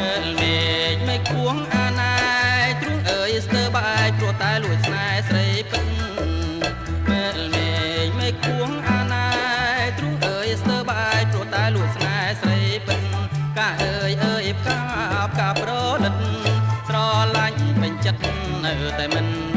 មើលមេឃមេឃួងអាណែទ្រូងអើយស្ទើបែក ព្រោះតែលួចស្នេហ៍ស្រីពិត។ មើលមេឃមេឃួងអាណែទ្រូងអើយស្ទើបែក ព្រោះតែលួចស្នេហ៍ស្រីពិត។ កាអើយអើយ ផ្កាផ្កាប្រឌិត ស្រឡាញ់ពេញចិត្ត នៅតែមិន